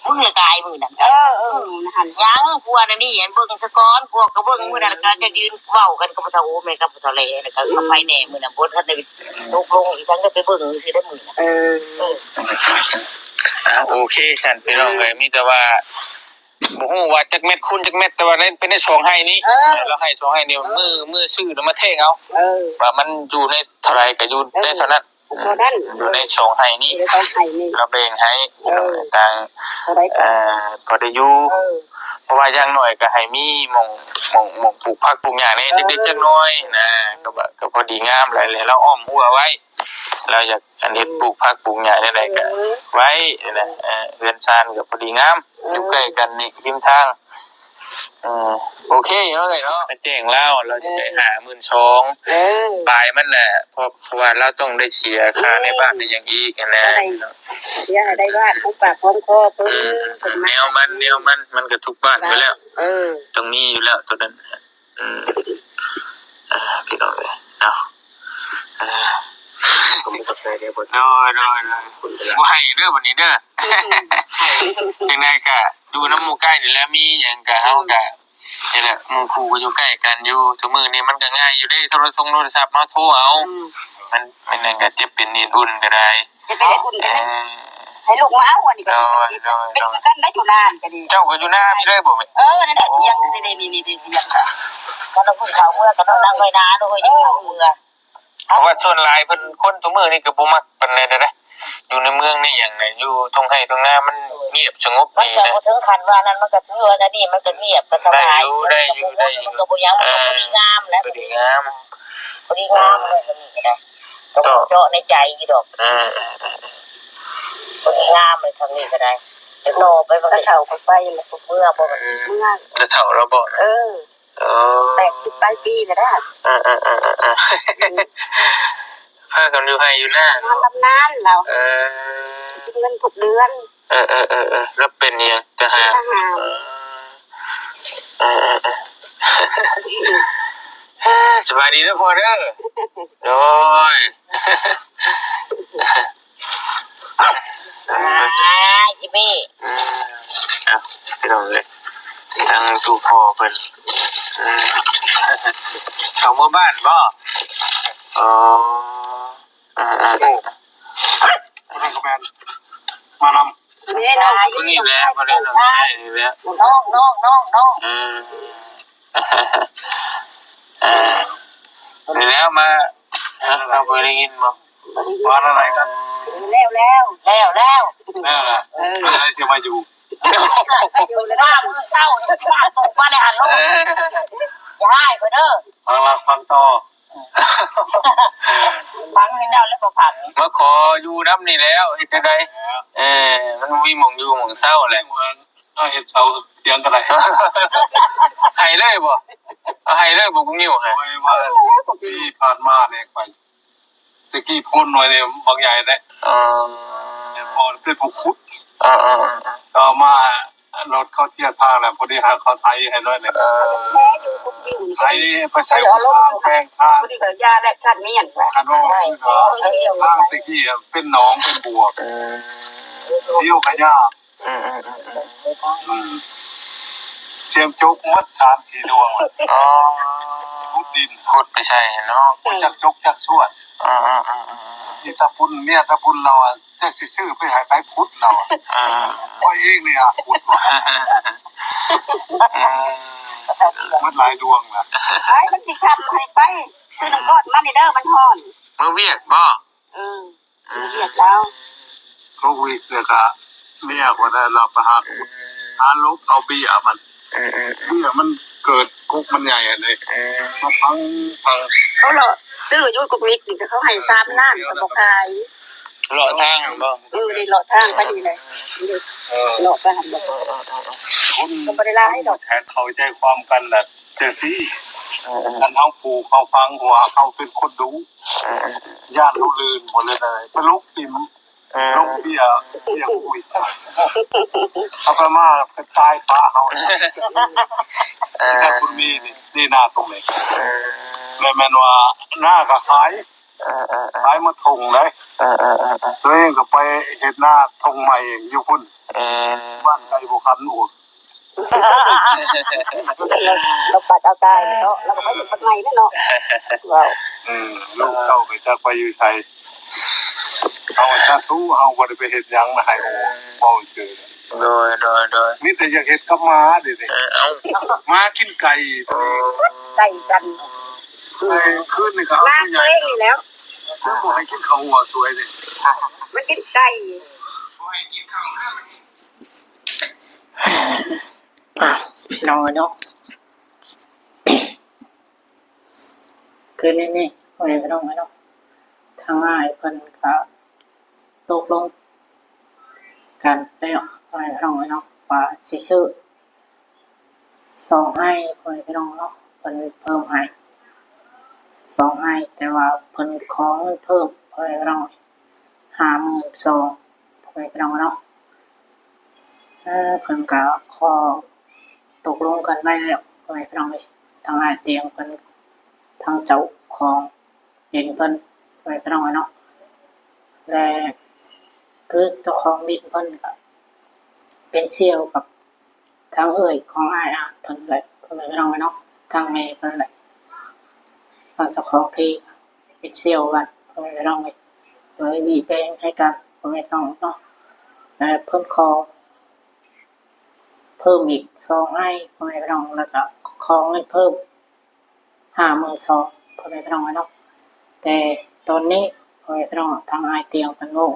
ມື້ລະກາຍມື້ນັ້ນ ເອີ ເອີ ຫັ້ນ ຍັງພວກນັ້ນນີ້ ອັນເບິ່ງສະກ່ອນ ພວກກໍເບິ່ງ ເອີ ມື້ນັ້ນກໍຈະຢືນເວົ້າກັນກັບຜູ້ເຖົ້າ ໂອ້ ແມ່ນກັບຜູ້ເຖົ້າແຫຼະ ແລ້ວກໍ ເອີ ກັບໃຜແດ່ມື້ນັ້ນ ບໍ່ທັນໄດ້ຕົກລົງອີ່ຫຍັງ ກໍໄປເບິ່ງຊື່ໄດ້ມື້ນັ້ນ. ເອີ ເອີ ອ່າ ໂອເຄຊັ້ນ ພີ່ນ້ອງເອີຍ ມີແຕ່ວ່າບໍ່ຮູ້ວ່າຈັກແມັດຄູນຈັກແມັດ ແຕ່ວ່າໃນ ເປັນໃນສອງໄຮ່ນີ້ ເອີ ລາວໃຫ້ສອງໄຮ່ນີ້ ເອີ ມື້ ມື້ຊື້ນຳມາແທກເອົາ ເອີ ວ່າມັນຢູ່ໃນເທົ່າໃດ ກໍຢູ່ໃນເທົ່ານັ້ນ ເອີ ເທົ່ານັ້ນ ຢູ່ໃນສອງໄຮ່ນີ້ ຢູ່ໃນສອງໄຮ່ນີ້ ລາວແບ່ງໃຫ້ ເອີ ຕ່າງ ເທົ່າໃດກໍ ເອີ ພໍໄດ້ຢູ່ ເອີ ເພາະວ່າຢ່າງໜ້ອຍກໍໃຫ້ມີໝ່ອງ ໝ່ອງ ໝ່ອງປູກຜັກປູກຫຍ້າແດ່ ເອີ ຈັກເລັກຈັກນ້ອຍນະ ກໍວ່າ ກໍພໍດີງາມແຫຼະ ແລ້ວອ້ອມຮົ້ວໄວ້ ລາວຢາກ ອັນເຮັດ ອືມ ປູກຜັກປູກຫຍ້າແນວໃດກໍ ເອີ ໄວ້ນະ ເອີ ເຮືອນຊານກໍພໍດີງາມ ເອີ ຢູ່ໃກ້ກັນນີ້ ຮິມທາງ. ເອີ ໂອເຄເນາະ ເອື້ອຍເນາະ ໄປແຈ້ງລາວ ລາວຈະໄດ້ ເອີ ຫ້າໝື່ນສອງ ເອີ ປາຍມັນແຫຼະ ເພາະ ເພາະວ່າລາວຕ້ອງໄດ້ເສຍຄ່າ ເອີ ໃນບ້ານໃນຫຍັງອີກຫັ້ນນະ. ເສຍໃຫ້ໄດ້ບ້ານ ຂອງປາກຂອງຄໍເພິ່ນ ອືມ ເພິ່ນ ແນວມັນ ແນວມັນ ມັນກໍທຸກບ້ານຢູ່ແລ້ວ ເອີ ຕ້ອງມີຢູ່ແລ້ວໂຕນັ້ນ. ອືມ ອ່າ ພີ່ນ້ອງເອີຍເນາະ ເອີ ກໍບໍ່ເຂົ້າໃຈເດ້ ບໍ່ ໂດຍ ໂດຍ ໂດຍ ບໍ່ໃຫ້ເດີບັດນີ້ເດີ ຈັ່ງໃດກະຢູ່ນຳໝູ່ໃກ້ນີ້ແຫຼະ ມີຫຍັງກະເຮົາກະ ນີ້ແຫຼະ ໝູ່ຄູ່ກໍຢູ່ໃກ້ກັນຢູ່ ທຸກມື້ນີ້ມັນກໍງ່າຍຢູ່ເດ້ ໂທລະສົງໂທລະສັບເຮົາໂທເອົາ ອືມ ມັນ ມັນນັ້ນກໍເຈັບເປັນເນດອຸ່ນກໍໄດ້ ຈະໄປເຮັດບຸນກັນ ເອີ ໃຫ້ລູກມາເອົາອັນນີ້ກໍ ໂດຍ ໂດຍ ເປັນ ໂດຍ ຄືກັນໄດ້ຢູ່ນານີ້ກໍດີ ເຈົ້າກໍຢູ່ນານີ້ເລີຍບໍ່ແມ່? ເອີ ນັ້ນແຫຼະ ໂອ້ ທຽງນີ້ ນີ້ ນີ້ ທຽງ ກໍລະເພິ່ນເຂົ້າເມືອ ກໍຕ້ອງນັ່ງໄວ້ນາ ໂດຍ ເອີ ເຂົ້າເມືອ ເພາະວ່າສ່ວນຫຼາຍເພິ່ນ ຄົນທຸກມື້ນີ້ກໍບໍ່ມັກປານໃດໃດ ຢູ່ໃນເມືອງໃນຫຍັງນະ ຢູ່ທົ່ງໄຮ່ທົ່ງນາມັນງຽບສະຫງົບ ມັນກໍບໍ່ເຖິງຂັ້ນວ່ານັ້ນ ມັນກໍຖືວ່າອັນນີ້ມັນກໍງຽບ ກໍສະບາຍ ໄດ້ຢູ່ ໄດ້ຢູ່ ໄດ້ຢູ່ ມັນກໍບໍ່ຫຍັງ ມັນກໍ ເອີ ພໍດີງາມນະ ພໍດີງາມ ພໍດີງາມເລີຍ ອັນນີ້ກໍໄດ້ ກໍເຈາະໃນໃຈຢູ່ດອກ ເອີ ພໍດີງາມເລີຍ ຊ່ຳນີ້ກໍໄດ້ ແຕ່ຕໍ່ໄປມັນກໍເຖົ້າໄປ ເມື່ອບໍ່ ເມື່ອ ແຕ່ເຖົ້າແລ້ວບໍ່ນະ ເອີ ເອີ ແປດສິບປາຍປີກໍໄດ້ ເອີ ເອີ ເອີ ເອີ ເອີ ພາກັນຢູ່ໄຮ່ຢູ່ນາ ນອນລຳນານລາວ ເອີ ກິນເງິນທຸກເດືອນ ເອີ ເອີ ເອີ ເອີ ແລ້ວເປັນອີ່ຫຍັງ? ທະຫານ ທະຫານ ເອີ ເອີ ເອີ ເອີ ສະບາຍດີເດີພໍ່ເດີ ໂດຍ ອ້າຍ ຈິມມີ ອືມ ເອົາ ພີ່ນ້ອງເອີຍ ທາງຕູ້ພໍ່ເພິ່ນ ອືມ ເຂົາເມືອບ້ານບໍ່? ອໍ ເອີ ເອີ ເອີ ມານຳ ນີ້ແຫຼະ ມາເລີຍ ນ້ອງຊາຍນີ້ແຫຼະ ນ້ອງ ນ້ອງ ນ້ອງ ນ້ອງ ອືມ ເອີ ນີ້ແຫຼະ ມາ ຮະ ເຮົາບໍ່ໄດ້ຍິນບໍ່? ວ່າແນວໃດກັນ? ແລ້ວແລ້ວ ແລ້ວແລ້ວ ແລ້ວລະ ເອີ ໃຜຊິມາຢູ່? ຢູ່ແລ້ວ ເຊົ້າ ຕກມາໃນຫັ້ນໂລດ ເອີ ຢ່າຮ້າຍຂ້ອຍເດີ ຟັງລະ ຟັງຕໍ່ ຟັງໃຫ້ເຈົ້າແລ້ວກໍຟັງ ມາຂໍຢູ່ນຳນີ້ແລ້ວ ເຮັດຈັ່ງໃດ? ເອີ ມັນບໍ່ມີໝ່ອງຢູ່ໝ່ອງເຊົາແຫຼະ ເຮົາເຮັດເສົາຖຽງກໍໄດ້ ໃຫ້ເລີຍບໍ່? ເອົາໃຫ້ເລີຍບໍ່? ກູງິ້ວໃຫ້ ຂ້ອຍວ່າປີຜ່ານມານີ້ ຂ້ອຍ ແຕ່ກີ້ໂພນໜ່ວຍນີ້ບັກໃຫຍ່ເດ້ ເອີ ແຕ່ພໍ່ເປັນຜູ້ຂຸດ ເອີ ເອີ ຕໍ່ມາລົດເຂົາເຈຍທາງແລ້ວ ພໍດີຫາເຂົາໄຖໃຫ້ໜ້ອຍໜຶ່ງ ເອີ ໄຖໄປໃສ່ຫົນທາງແປງທາງ ພໍດີກໍຢາແລະຄັນມີຫຍັງ ຄັນວ່າທາງແຕ່ກີ້ເປັນໜອງເປັນບົວ ເອີ ຊິວຂະຫຍາ ອືມ ອືມ ອືມ ອືມ ອືມ ສຽມຈົກໝົດສາມສີ່ດວງ ອໍ ຂຸດດິນ ຂຸດໄປໃສ່ເນາະ ບໍ່ຈັກຈົກຈັກຊວນ ອືມ ອືມ ອືມ ອືມ ນີ້ຕາປຸນ ເມຍຕາປຸນລາວ ຈັກຊິຊື້ໄປໃຫ້ໃຜຂຸດລາວ ອືມ ຂ້ອຍເອງນີ້ຫາຂຸດ ອືມ ໝົດຫຼາຍດວງລະ ໄປ ມັນຊິຄ່ຳ ໃຫ້ໄປຊື້ນ້ຳຮ້ອນມານີ້ເດີ ມັນຮ້ອນ ມື້ວຽກບໍ່? ເອີ ອືມ ເຮັດແລ້ວ ໂຄວິດແລ້ວກະເມຍຂ້ອຍໄດ້ລາວໄປຫາ ອືມ ຫາຫຼົກເອົາເບ້ຍມັນ ອືມ ເບ້ຍມັນເກີດກົກມັນໃຫຍ່ຫັ້ນເດ້ ອືມ ມາຝັງ ຝັງ ເຂົາເລາະຊື້ຢູ່ກົກເລັກນີ້ ເຂົາໃຫ້ສາມລ້ານກໍບໍ່ຂາຍ ເລາະທາງແມ່ນບໍ່? ເອີ ໄດ້ເລາະທາງໄປນີ້ແຫຼະ ເອີ ເລາະໄປຫັ້ນແຫຼະ ເອີໆໆໆ ຄົນກໍບໍ່ໄດ້ຫຼາຍດອກ ແທ້ເຂົ້າໃຈຄວາມກັນລະ ຈັ່ງຊີ້ ເອີໆໆ ຄັນເຮົາປູກເຮົາຝັງ ເພາະວ່າເຮົາເປັນຄົນດຸ ເອີໆໆ ຢ້ານຜູ້ອື່ນບໍ່ເລີຍ ໄປຫຼົກຖິ້ມ ເອີ ຫຼົກເບຍ ເບຍຫຸຍ ເອົາໄປມາກໍຕາຍປະເຮົາ ເອີ ແຕ່ຄົນມີນີ້ ນີ້ນາຕົງນີ້ ເອີ ແລ້ວແມ່ນວ່ານາກໍຂາຍ ເອີໆໆ ຂາຍໝົດທົ່ງເລີຍ ເອີໆໆໆ ຕົວເອງກໍໄປເຮັດນາທົ່ງໃໝ່ຢູ່ພຸ້ນ ເອີ ບ້ານໄກບໍ່ຄັນໂອດ ລາວ ລາວປັດເອົາຕາຍເນາະ ລາວກໍໄປເຮັດບັດໃໝ່ແລ້ວເນາະ ເວົ້າ ເອີ ລູກເຕົ້າໄປຈັກໄປຢູ່ໃສ ເຮົາສາທຸ ເຮົາບໍ່ໄດ້ໄປເຮັດຫຍັງນະ ໃຫ້ໂອ ເວົ້າຊື່ ໂດຍໆໆ ມີແຕ່ຢາກເຮັດກັບໝາເດນີ້ ເອີ ເອົາ ໝາກິນໄກ່ ເອີ ໄກ່ກັນ ຄືນນີ້ກໍເອົາຜູ້ໃຫຍ່ ມາເອງນີ້ແລ້ວ ຄືບໍ່ໃຫ້ກິນເຂົ້າຫົວສວຍນີ້ ມາກິນໄກ່ ອ່າ ພີ່ນ້ອງເອີຍເນາະ ຄືນີ້ນີ້ ພໍ່ແມ່ພີ່ນ້ອງເອີຍເນາະ ທາງອ້າຍເພິ່ນກໍຕົກລົງກັນແລ້ວ ພໍ່ແມ່ພີ່ນ້ອງເອີຍເນາະ ວ່າຊິຊື້ ສອງໄຮ່ ພໍ່ແມ່ພີ່ນ້ອງເນາະ ເພິ່ນເພີ່ມໃຫ້ສອງໄຮ່ ແຕ່ວ່າເພິ່ນຂໍເງິນເພີ່ມ ພໍ່ແມ່ພີ່ນ້ອງ ຫ້າໝື່ນສອງ ພໍ່ແມ່ພີ່ນ້ອງເນາະ ເອີ ເພິ່ນກໍຂໍຕົກລົງກັນໄວ້ແລ້ວ ພໍ່ແມ່ພີ່ນ້ອງເອີຍ ທາງອ້າຍຕຽງເພິ່ນ ທາງເຈົ້າຂອງດິນເພິ່ນ ພໍ່ແມ່ພີ່ນ້ອງເນາະ ແລະ ຄືເຈົ້າຂອງດິນເພິ່ນກໍເປັນສ່ຽວກັບ ທາງເອື້ອຍຂອງອ້າຍອາເພິ່ນແຫຼະ ພໍ່ແມ່ພີ່ນ້ອງເນາະ ທາງແມ່ເພິ່ນແຫຼະ ທາງເຈົ້າຂອງທີ່ເປັນສ່ຽວກັນ ພໍ່ແມ່ພີ່ນ້ອງເອີຍ ໂດຍມີແບ່ງໃຫ້ກັນ ພໍ່ແມ່ພີ່ນ້ອງເນາະ ແລະ ເພິ່ນຂໍເພີ່ມອີກສອງໄຮ່ ພໍ່ແມ່ພີ່ນ້ອງ ແລ້ວກໍຂໍເງິນເພີ່ມ ຫ້າໝື່ນສອງ ພໍ່ແມ່ພີ່ນ້ອງເອີຍເນາະ ແຕ່ຕອນນີ້ ພໍ່ແມ່ພີ່ນ້ອງ ທາງອ້າຍຕຽງເພິ່ນເວົ້າ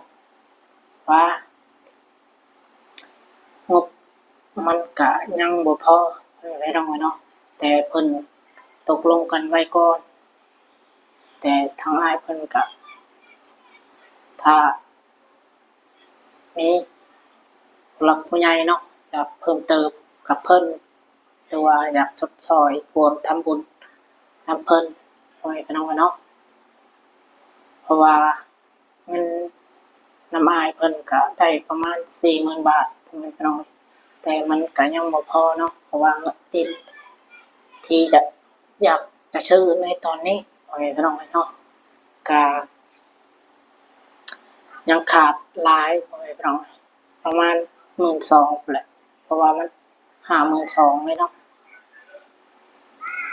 ວ່າ ງົບມັນກະຍັງບໍ່ພໍ ພໍ່ແມ່ພີ່ນ້ອງເອີຍເນາະ ແຕ່ເພິ່ນຕົກລົງກັນໄວ້ກ່ອນ ແຕ່ທາງອ້າຍເພິ່ນກະ ຖ້າມີຜູ້ຫຼັກຜູ້ໃຫຍ່ເນາະ ຢາກເພີ່ມເຕີມກັບເພິ່ນ ຫຼືວ່າຢາກຊົດຊ່ອຍຮ່ວມທຳບຸນນຳເພິ່ນ ພໍ່ແມ່ພີ່ນ້ອງເນາະ ເພາະວ່າເງິນນຳອ້າຍເພິ່ນກະໄດ້ປະມານສີ່ໝື່ນບາດ ພໍ່ແມ່ພີ່ນ້ອງ ແຕ່ມັນກະຍັງບໍ່ພໍເນາະ ເພາະວ່າເງິນດິນທີ່ຈະ ຢາກຈະຊື້ໃນຕອນນີ້ ພໍ່ແມ່ພີ່ນ້ອງເນາະ ກະຍັງຂາດຫຼາຍ ພໍ່ແມ່ພີ່ນ້ອງ ປະມານໝື່ນສອງພຸ້ນແຫຼະ ເພາະວ່າມັນ ຫ້າໝື່ນສອງເລີຍເນາະ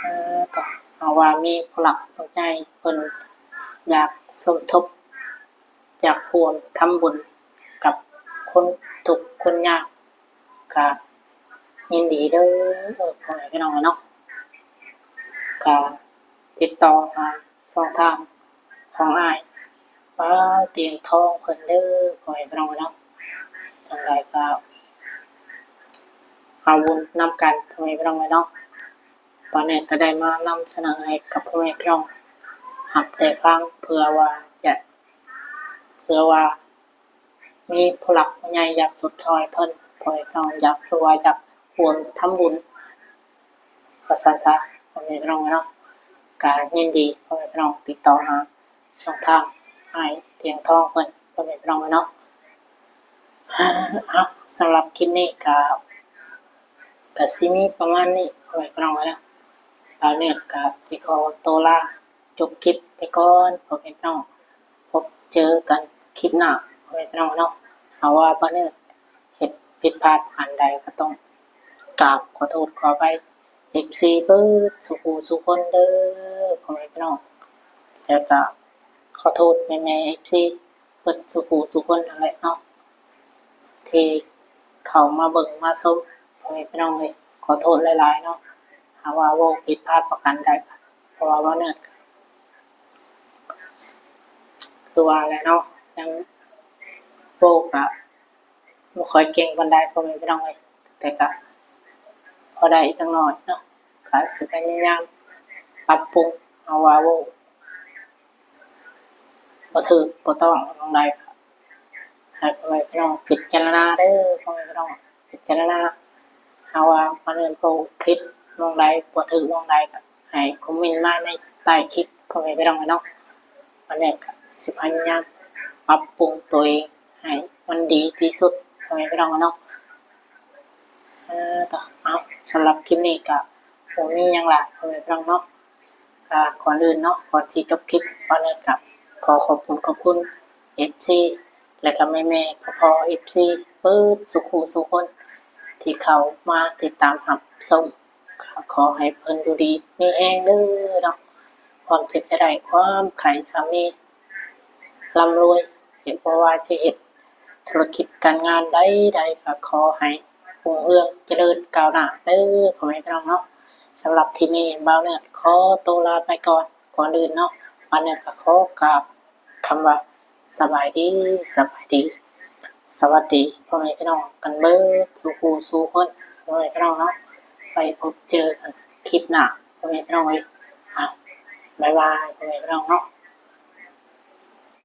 ເອີ ເຮົາວ່າມີຜູ້ຫຼັກຜູ້ໃຫຍ່ເພິ່ນຢາກສົມທົບ ຢາກຮ່ວມທຳບຸນກັບຄົນທຸກຄົນຍາກ ກະຍິນດີເດີ ພໍ່ແມ່ພີ່ນ້ອງເນາະ ກະຕິດຕໍ່ຫາຊ່ອງທາງຂອງອ້າຍ ປາຕຽງທອງເພິ່ນເດີ ພໍ່ແມ່ພີ່ນ້ອງເນາະ ຈັ່ງໃດກໍເຮົາບຸນນຳກັນ ພໍ່ແມ່ພີ່ນ້ອງເນາະ ປາແນກກໍໄດ້ມານຳສະເໜີໃຫ້ກັບພໍ່ແມ່ພີ່ນ້ອງຮັບໄດ້ຟັງ ເພື່ອວ່າຈະ ເພື່ອວ່າມີຜູ້ຫຼັກຜູ້ໃຫຍ່ຢາກຊົດຊ່ອຍເພິ່ນ ພໍ່ແມ່ພີ່ນ້ອງຢາກ ຫຼືວ່າຢາກຮ່ວມທຳບຸນ ວ່າຊັ້ນຊະ ພໍ່ແມ່ພີ່ນ້ອງເນາະ ກະຍິນດີ ພໍ່ແມ່ພີ່ນ້ອງຕິດຕໍ່ຫາ ຊ່ອງທາງອ້າຍຕຽງທອງເພິ່ນ ພໍ່ແມ່ພີ່ນ້ອງເນາະ ເອົາ ສຳລັບຄລິບນີ້ກະ ກະຊິມີປະມານນີ້ ພໍ່ແມ່ພີ່ນ້ອງເນາະ ບ່າວເນີດກະຊິຂໍໂຕລາຈົບຄລິບໄປກ່ອນ ພໍ່ແມ່ພີ່ນ້ອງ ພົບເຈີກັນຄລິບໜ້າ ພໍ່ແມ່ພີ່ນ້ອງເນາະ ຫາກວ່າບ່າວເນີດເຮັດຜິດພາດອັນໃດ ກໍຕ້ອງກາບຂໍໂທດຂໍອະໄພ ເອັຟຊີ ເບິດສູ່ຜູ້ສູ່ຄົນເດີ ພໍ່ແມ່ພີ່ນ້ອງ ແລ້ວກະຂໍໂທດແມ່ໆ ເອັຟຊີ ເບິດສູ່ຜູ້ສູ່ຄົນນັ້ນແຫຼະເນາະ ທີ່ເຂົ້າມາເບິ່ງມາຊົມ ພໍ່ແມ່ພີ່ນ້ອງເອີຍ ຂໍໂທດຫຼາຍໆເນາະ ຫາກວ່າເວົ້າຜິດພາດປະການໃດ ເພາະວ່າບ່າວເນີດ ຄືວ່າແຫຼະເນາະ ຍັງເວົ້າກະ ບໍ່ຄ່ອຍເກັ່ງປານໃດ ພໍ່ແມ່ພີ່ນ້ອງເອີຍ ແຕ່ກະພໍໄດ້ຈັກໜ້ອຍເນາະ ກະຊິພະຍາຍາມປັບປຸງ ເອົາວ່າເວົ້າບໍ່ຖືກບໍ່ຕ້ອງໝ່ອງໃດ ໃຫ້ພໍ່ແມ່ພີ່ນ້ອງພິຈາລະນາເດີ ພໍ່ແມ່ພີ່ນ້ອງ ພິຈາລະນາ. ຫາກວ່າບ່າວເນີດເວົ້າຜິດໝ່ອງໃດ ບໍ່ຖືກໝ່ອງໃດ ກໍໃຫ້ຄອມເມັນມາໃນໃຕ້ຄລິບ ພໍ່ແມ່ພີ່ນ້ອງເນາະ. ບ່າວເນີດກໍຊິພະຍາຍາມປັບປຸງຕົວເອງໃຫ້ມັນດີທີ່ສຸດ ພໍ່ແມ່ພີ່ນ້ອງເນາະ. ເອີ ເອົາ ສຳລັບຄລິບນີ້ກໍບໍ່ມີຫຍັງຫຼາຍ ພໍ່ແມ່ພີ່ນ້ອງເນາະ. ກໍກ່ອນອື່ນເນາະ ກ່ອນທີ່ຈະຈົບຄລິບ ບ່າວເນີດກໍຂໍຂອບຄຸນຂອບຄຸນເອັຟຊີ ແລະກໍແມ່ໆພໍ່ໆເອັຟຊີເບິດສູ່ຄູ່ສູ່ຄົນ ທີ່ເຂົ້າມາຕິດຕາມຮັບຊົມ. ກໍຂໍໃຫ້ເພິ່ນຢູ່ດີມີແຮງເດີເນາະ ຄວາມເຈັບຢ່າໄດ້ ຄວາມໄຂ້ຢ່າມີ ລ່ຳລວຍ ເຮັດ ບໍ່ວ່າຈະເຮັດທຸລະກິດການງານໃດໆ ກໍຂໍໃຫ້ຮຸ່ງເຮືອງຈະເລີນກ້າວໜ້າເດີ ພໍ່ແມ່ພີ່ນ້ອງເນາະ. ສຳລັບຄລິບນີ້ ບ່າວເນີດຂໍໂຕລາໄປກ່ອນ. ກ່ອນອື່ນເນາະ ບ່າວເນີດກໍຂໍກາບຄຳວ່າ ສະບາຍດີ ສະບາຍດີ ສະຫວັດດີ ພໍ່ແມ່ພີ່ນ້ອງກັນເບິດສູ່ຄູ່ສູ່ຄົນ ພໍ່ແມ່ພີ່ນ້ອງເນາະ. ໄປພົບເຈີກັນຄລິບໜ້າ ພໍ່ແມ່ພີ່ນ້ອງເອີຍ. ອ້າວ ບາຍບາຍ ພໍ່ແມ່ພີ່ນ້ອງເນາະ.